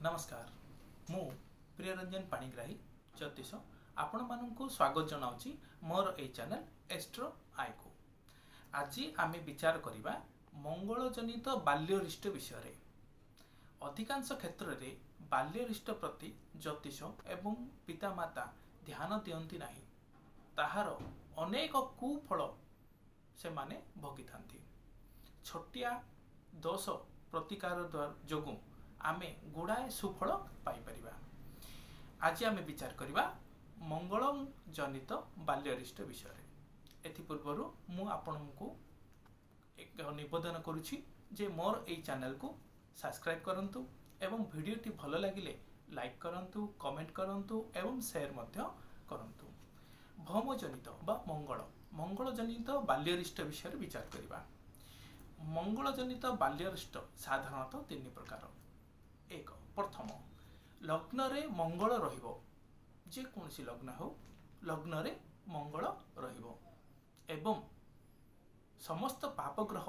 ନମସ୍କାର, ମୁଁ ପ୍ରିୟରଞ୍ଜନ ପାଣିଗ୍ରାହୀ, ଜ୍ୟୋତିଷ, ଆପଣମାନଙ୍କୁ ସ୍ୱାଗତ ଜଣାଉଛି ମୋର ଏଇ ଚ୍ୟାନେଲ ଏଷ୍ଟ୍ରୋ ଆଇକୁ। ଆଜି ଆମେ ବିଚାର କରିବା ମଙ୍ଗଳଜନିତ ବାଲ୍ୟରିଷ୍ଟ ବିଷୟରେ। ଅଧିକାଂଶ କ୍ଷେତ୍ରରେ ବାଲ୍ୟରିଷ୍ଟ ପ୍ରତି ଜ୍ୟୋତିଷ ଏବଂ ପିତାମାତା ଧ୍ୟାନ ଦିଅନ୍ତି ନାହିଁ। ତାହାର ଅନେକ କୁଫଳ ସେମାନେ ଭୋଗିଥାନ୍ତି। ଛୋଟିଆ ଦୋଷ ପ୍ରତିକାର ଯୋଗୁଁ ଆମେ ଗୁଡ଼ାଏ ସୁଫଳ ପାଇପାରିବା। ଆଜି ଆମେ ବିଚାର କରିବା ମଙ୍ଗଳ ଜନିତ ବାଲ୍ୟରିଷ୍ଟ ବିଷୟରେ। ଏଥିପୂର୍ବରୁ ମୁଁ ଆପଣଙ୍କୁ ଏକ ନିବେଦନ କରୁଛି ଯେ ମୋର ଏଇ ଚ୍ୟାନେଲକୁ ସବସ୍କ୍ରାଇବ୍ କରନ୍ତୁ ଏବଂ ଭିଡ଼ିଓଟି ଭଲ ଲାଗିଲେ ଲାଇକ୍ କରନ୍ତୁ, କମେଣ୍ଟ କରନ୍ତୁ ଏବଂ ସେୟାର ମଧ୍ୟ କରନ୍ତୁ। ଭୌମଜନିତ ବା ମଙ୍ଗଳଜନିତ ବାଲ୍ୟରିଷ୍ଟ ବିଷୟରେ ବିଚାର କରିବା। ମଙ୍ଗଳଜନିତ ବାଲ୍ୟରିଷ୍ଟ ସାଧାରଣତଃ ତିନି ପ୍ରକାର। ଏକ, ପ୍ରଥମ, ଲଗ୍ନରେ ମଙ୍ଗଳ ରହିବ। ଯେକୌଣସି ଲଗ୍ନ ହେଉ, ଲଗ୍ନରେ ମଙ୍ଗଳ ରହିବ ଏବଂ ସମସ୍ତ ପାପ ଗ୍ରହ,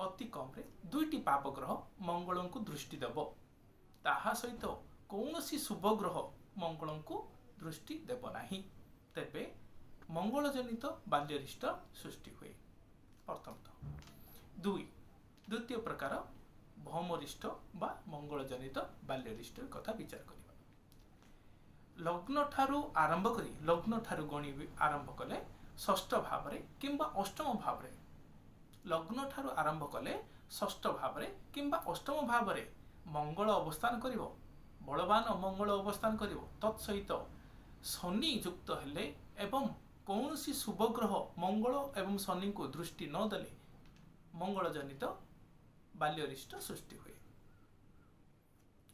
ଅତି କମରେ ଦୁଇଟି ପାପ ଗ୍ରହ ମଙ୍ଗଳଙ୍କୁ ଦୃଷ୍ଟି ଦେବ। ତାହା ସହିତ କୌଣସି ଶୁଭ ଗ୍ରହ ମଙ୍ଗଳଙ୍କୁ ଦୃଷ୍ଟି ଦେବ ନାହିଁ। ତେବେ ମଙ୍ଗଳଜନିତ ବାଲ୍ୟରିଷ୍ଟ ସୃଷ୍ଟି ହୁଏ ପ୍ରଥମତଃ। ଦୁଇ, ଦ୍ୱିତୀୟ ପ୍ରକାର ଭୌମରିଷ୍ଟ ବା ମଙ୍ଗଳଜନିତ ବାଲ୍ୟରିଷ୍ଟ କଥା ବିଚାର କରିବା। ଲଗ୍ନ ଠାରୁ ଆରମ୍ଭ କରି, ଲଗ୍ନ ଠାରୁ ଗଣି ଆରମ୍ଭ କଲେ ଷଷ୍ଠ ଭାବରେ କିମ୍ବା ଅଷ୍ଟମ ଭାବରେ, ଲଗ୍ନ ଠାରୁ ଆରମ୍ଭ କଲେ ଷଷ୍ଠ ଭାବରେ କିମ୍ବା ଅଷ୍ଟମ ଭାବରେ ମଙ୍ଗଳ ଅବସ୍ଥାନ କରିବ, ବଳବାନ ମଙ୍ଗଳ ଅବସ୍ଥାନ କରିବ, ତତ୍ ସହିତ ଶନି ଯୁକ୍ତ ହେଲେ ଏବଂ କୌଣସି ଶୁଭ ଗ୍ରହ ମଙ୍ଗଳ ଏବଂ ଶନିଙ୍କୁ ଦୃଷ୍ଟି ନ ଦେଲେ ମଙ୍ଗଳଜନିତ ବାଲ୍ୟରିଷ୍ଟ ସୃଷ୍ଟି ହୁଏ।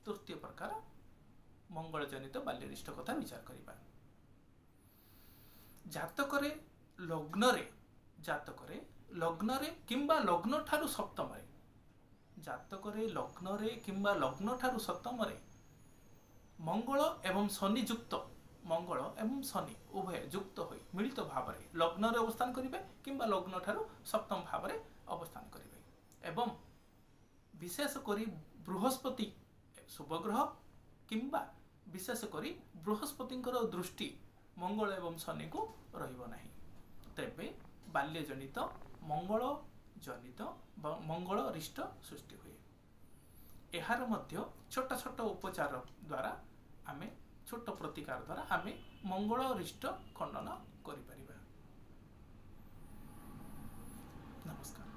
ତୃତୀୟ ପ୍ରକାର ମଙ୍ଗଳଜନିତ ବାଲ୍ୟରିଷ୍ଟ କଥା ବିଚାର କରିବା। ଜାତକରେ ଲଗ୍ନରେ କିମ୍ବା ଲଗ୍ନ ଠାରୁ ସପ୍ତମରେ, ଜାତକରେ ଲଗ୍ନରେ କିମ୍ବା ଲଗ୍ନ ଠାରୁ ସପ୍ତମରେ ମଙ୍ଗଳ ଏବଂ ଶନି ଯୁକ୍ତ, ମଙ୍ଗଳ ଏବଂ ଶନି ଉଭୟ ଯୁକ୍ତ ହୋଇ ମିଳିତ ଭାବରେ ଲଗ୍ନରେ ଅବସ୍ଥାନ କରିବେ କିମ୍ବା ଲଗ୍ନ ଠାରୁ ସପ୍ତମ ଭାବରେ ଅବସ୍ଥାନ କରିବେ ଏବଂ ବିଶେଷ କରି ବୃହସ୍ପତି ଶୁଭଗ୍ରହ କିମ୍ବା ବିଶେଷ କରି ବୃହସ୍ପତିଙ୍କର ଦୃଷ୍ଟି ମଙ୍ଗଳ ଏବଂ ଶନିକୁ ରହିବ ନାହିଁ, ତେବେ ବାଲ୍ୟଜନିତ ମଙ୍ଗଳ ଜନିତ ବା ମଙ୍ଗଳରିଷ୍ଟ ସୃଷ୍ଟି ହୁଏ। ଏହାର ମଧ୍ୟ ଛୋଟ ଛୋଟ ଉପଚାର ଦ୍ୱାରା ଆମେ, ଛୋଟ ପ୍ରତିକାର ଦ୍ୱାରା ଆମେ ମଙ୍ଗଳରିଷ୍ଟ ଖଣ୍ଡନ କରିପାରିବା। ନମସ୍କାର।